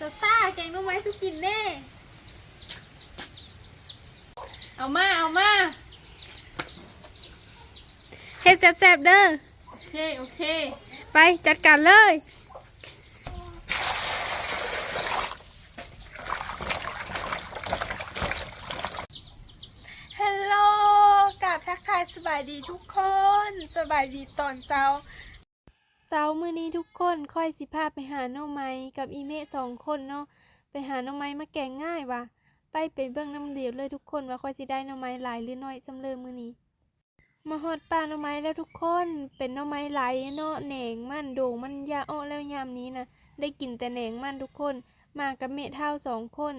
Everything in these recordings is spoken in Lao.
ຕາຕາ ແກງໜໍ່ໄມ້ສູ່ກິນແດ່. ເອົາມາ ເອົາມາ ເຮັດແຊບໆເດີ. ໂອເຄ ໂອເຄ ໄປຈັດການເລີຍ. ຮັລໂຫຼ ກາບທັກທາຍສະບາຍດີທຸກຄົນ ສະບາຍດີຕອນເຊົ້າ. ເຊົ້າມື້ນີ້ທຸກຄົນ ຂ້ອຍຊິພາໄປຫາໜໍ່ໄມ້ກັບອີເມະສອງຄົນເນາະ ໄປຫາໜໍ່ໄມ້ມາແກງງ່າຍວ່າ. ໄປ ໄປເບິ່ງນຳດຽວເລີຍທຸກຄົນວ່າຂ້ອຍຊິໄດ້ໜໍ່ໄມ້ຫຼາຍຫຼືໜ້ອຍສ່ຳເລີມື້ນີ້. ມາຮອດປ່າໜໍ່ໄມ້ແລ້ວທຸກຄົນ ເປັນໜໍ່ໄມ້ຫຼາຍເນາະ ແໜງມັນ ໂດງມັນຢາກອອກແລ້ວຍາມນີ້ນະ ໄດ້ກິນແຕ່ແໜງມັນທຸກຄົນ ມາກັບເມະເຖົ້າສອງຄົນ.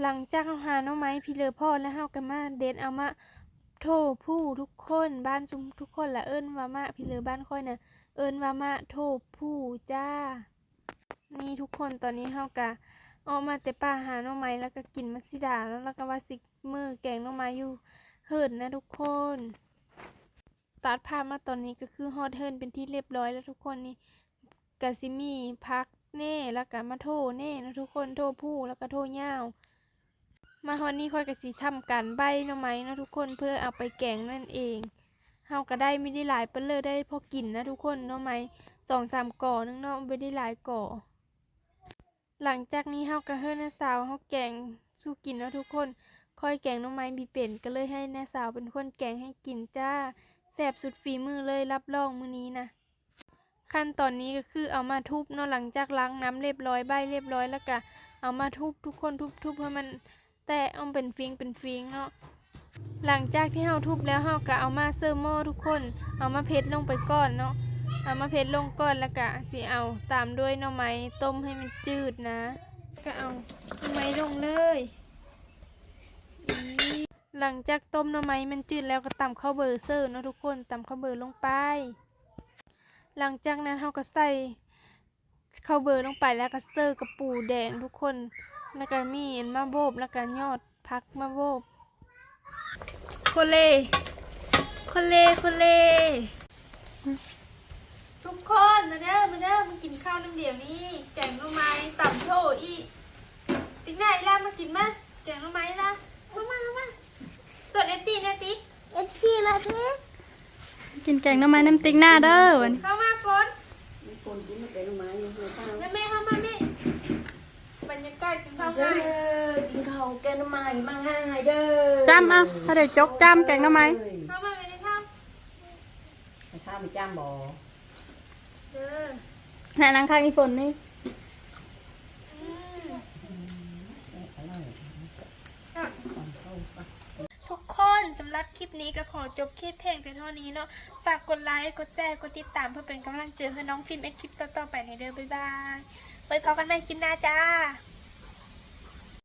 ຫຼັງຈາກເຮົາຫາໜໍ່ໄມ້ພີເລີພໍ້ແລ້ວ ເຮົາກໍມາເດັດເອົາມະໂທພູທຸກຄົນ ບ້ານຊຸມທຸກຄົນລະເອີ້ນວ່າມະ ພີເລີບ້ານຂ້ອຍນະເອີ້ນວ່າມະໂທພູຈ້າ. ນີ້ທຸກຄົນ ຕອນນີ້ເຮົາກະອອກມາແຕ່ປ່າຫາໜໍ່ໄມ້ ແລ້ວກະກິນໝາກສີດາເນາະ ແລ້ວກະວ່າຊິເມືອແກງໜໍ່ໄມ້ຢູ່ເຮືອນນະທຸກຄົນ. ຕັດພາບມາຕອນນີ້ກະຄືຮອດເຮືອນເປັນທີ່ລຽບຮ້ອຍແລ້ວທຸກຄົນ. ນີ້ກະຊິມີຜັກແດ່ ແລ້ວກະມາໂທແດ່ເນາະທຸກຄົນ ໂທພູ ແລ້ວກະໂທຍາວ. ມາຮອດນີ້ຂ້ອຍກະຊິທຳການໃບ້ໜໍ່ໄມ້ເນາະທຸກຄົນ ເພື່ອເອົາໄປແກງນັ້ນເອງ. ເຮົາກະໄດ້ ບໍ່ໄດ້ຫຼາຍປານໃດ ໄດ້ພໍກິນນະທຸກຄົນ ໜໍ່ໄມ້ສອງສາມກໍໜຶ່ງເນາະ ບໍ່ໄດ້ຫຼາຍກໍ. ຫຼັງຈາກນີ້ເຮົາກະເອີ້ນນ້າສາວເຮົາແກງສູ່ກິນເນາະທຸກຄົນ. ຂ້ອຍແກງໜໍ່ໄມ້ບໍ່ເປັນ ກະເລີຍໃຫ້ນ້າສາວເປັນຄົນແກງໃຫ້ກິນຈ້າ ແຊບສຸດຝີມືເລີຍ ຮັບຮອງມື້ນີ້ນະ. ຂັ້ນຕອນນີ້ກະຄືເອົາມາທຸບເນາະ ຫຼັງຈາກລ້າງນ້ຳລຽບຮ້ອຍ ໃບ້ລຽບຮ້ອຍ ແລ້ວກະເອົາມາທຸບທຸກຄົນ ທຸບໆໃຫ້ມັນແຕກອອກເປັນຝິງເປັນຝິງເນາະ. ຫຼັງຈາກທີ່ເຮົາທຸບແລ້ວ ເຮົາກະເອົາມາເສີມໝໍ້ທຸກຄົນ ເອົາມາເຜັດລົງໄປກ່ອນເນາະ ເອົາມາເຜັດລົງກ່ອນ ແລ້ວກະຊິເອົາຕາມດ້ວຍໜໍ່ໄມ້ຕົ້ມໃຫ້ມັນຈືດນະ ກະເອົາໜໍ່ໄມ້ລົງເລີຍ. ຫຼັງຈາກຕົ້ມໜໍ່ໄມ້ມັນຈືດແລ້ວ ກະຕຳເຂົ້າເບີເສີມເນາະທຸກຄົນ ຕຳເຂົ້າເບີລົງໄປ. ຫຼັງຈາກນັ້ນເຮົາກະໃສ່ເຂົ້າເບີລົງໄປ ແລ້ວກະເສີມກະປູແດງທຸກຄົນ ແລ້ວກະມີອັນມາໂບບ ແລ້ວກະຍອດຜັກມາໂບບ. ໂຄເລ ໂຄເລ ໂຄເລ ທຸກຄົນ ມາເດີ ມາເດີ ມາກິນເຂົ້ານຳດຽວນີ້ ແກງໜໍ່ໄມ້ ຕຳໂທອີກ. ຕິກໜ້າ ອີ່ຫຼ້າມາກິນມາ ແກງໜໍ່ໄມ້ອີ່ຫຼ້າ ເຂົ້າມາ ເຂົ້າມາ ຊວນເອັຟຊີແດ່ຕິ ເອັຟຊີມາພີ້ ກິນແກງໜໍ່ໄມ້ນຳຕິກໜ້າເດີ ເຂົ້າມາຝົນ ຝົນກິນແກງໜໍ່ໄມ້ຢູ່ເຮືອນເຮົາ ແມ່ ເຂົ້າມາແມ່. ບັນຍາກາດກິນເຂົ້າ ເດີ ງ່າຍ ກິນເຂົ້າແກງໜໍ່ໄມ້ມັກງ່າຍເດີ ຈ້ຳ ເອົາ ຖ້າໄດ້ຈົກຈ້ຳແກງໜໍ່ໄມ້ ເຂົ້າມາແມ່ເຖົ້າ ໃຫ້ຂ້າມາຈ້ຳບໍ່ ເດີ ແນະ ນັ່ງຂ້າງອີ່ຝົນນີ້ ອືມ ອະ ອະ ອະ ອະ ອະ ອະ ອະ ອະ ອະ ອະ ອະ ອະ ອະ ອະ ອະ ອະ ອະ ອະ ອະ ທຸກຄົນ ສຳລັບຄລິບນີ້ກະຂໍຈົບຄລິບພຽງແຕ່ເທົ່ານີ້ເນາະ ຝາກກົດໄລ ກົດແຊ ກົດຕິດຕາມ ເພື່ອເປັນກຳລັງໃຈໃຫ້ນ້ອງພິມເຮັດຄລິບຕໍ່ໆໄປແດ່ເດີ ບາຍບາຍ ໄວ້ພໍ້ກັນໃໝ່ຄລິບໜ້າຈ້າ.